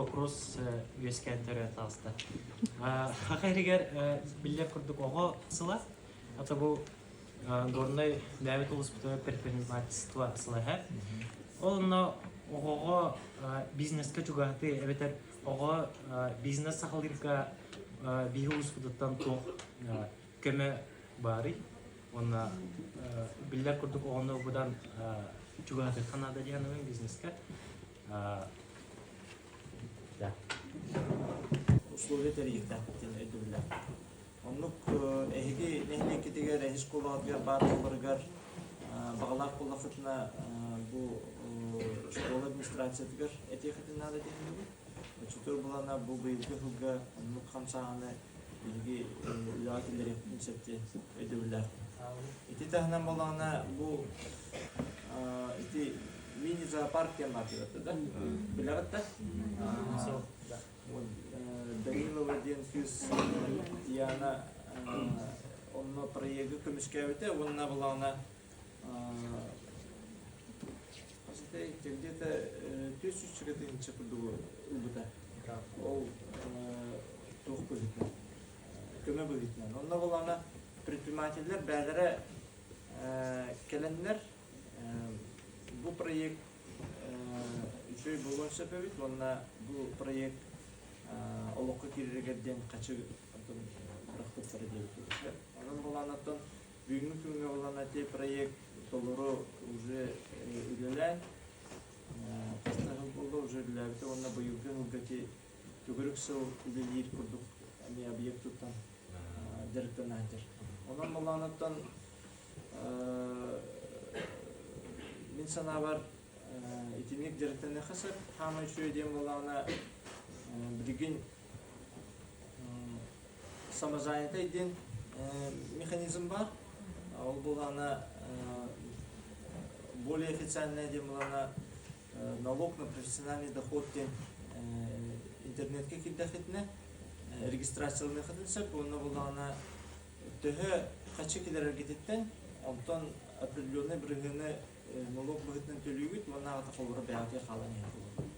вопрос үөскээн төрөөн таҕыста. Саха иһигэр биллэр курдук оҕо сыла, ата бу Горнай бэйэбит улууспутугар предпринимательство сыла эһэ. Ол онно оҕоҕо бизнеска чугаһатыы эбэтэр оҕо бизнес сахалыырга биһи улууспутуттан туох көмө баарый? Уонна биллэр курдук оҕону быдан чугаһатыахха наада дии саныыбын бизнеска. Да. Условия тэрийиэхтээхпит диэн өйдөбүллээх. Оннук эһиги нэһилиэккитигэр, эһи школаҕытыгар баар буоларыгар баҕалаах буоллаххытына бу школа администрациятыгар этиэххитин наада диэхинэбин. Оччотугар булана бу быйылгы сылга оннук хамсааһыны биһиги үлэҕэ киллэриэхпитин сөп диэн өйдөбүллээхпин. Ити таһынан буоллаҕына бу ити мини-зоопарк диэн баар диэбэттэр да? Билэҕит да? Данилова диэн кыыс Яна онно проегы көмүскээбитэ уонна былаана где-то 400 тыһыынча курдугу ылбыта. Ол туох быһыытынан, көмө быһыытынан. Онно былаана предпринимателлэр бээлэрэ кэлэннэр бу проект үчүгэй буолуон сөп эбит уонна бу проект олоххо киирэригэр диэн хачы бырахпыттара диэбит. Онон былаанаттан бүгүҥҥү күҥҥэ былаан ити проект толору уже үлэлээн хас да сыл буолла уже үлэлээбитэ уонна быйылгы сылга ити төгүрүк сыл үлэлиир курдук эмиэ объект туттан дьарыктана сылдьар. Онон былаанаттан Мин санаабар, итинник дьарыктаныахха сөп. Хаамай үчүгэй диэн буоллаҕына, билигин самозанятай диэн механизм баар. Ол буоллаҕына, более официальная диэн буоллаҕына, налог на профессиональный доход диэн интернетке киирдэххитинэ, регистрацияланыаххытын сөп. Уонна буоллаҕына, Төһө хаччы киллэрэргититтэн, онтон определеннай бырыһыаны нолуок быһыытынан төлүүгүт уонна аҕата холобура бэйэҕитигэр хаалан иһэр буолуо.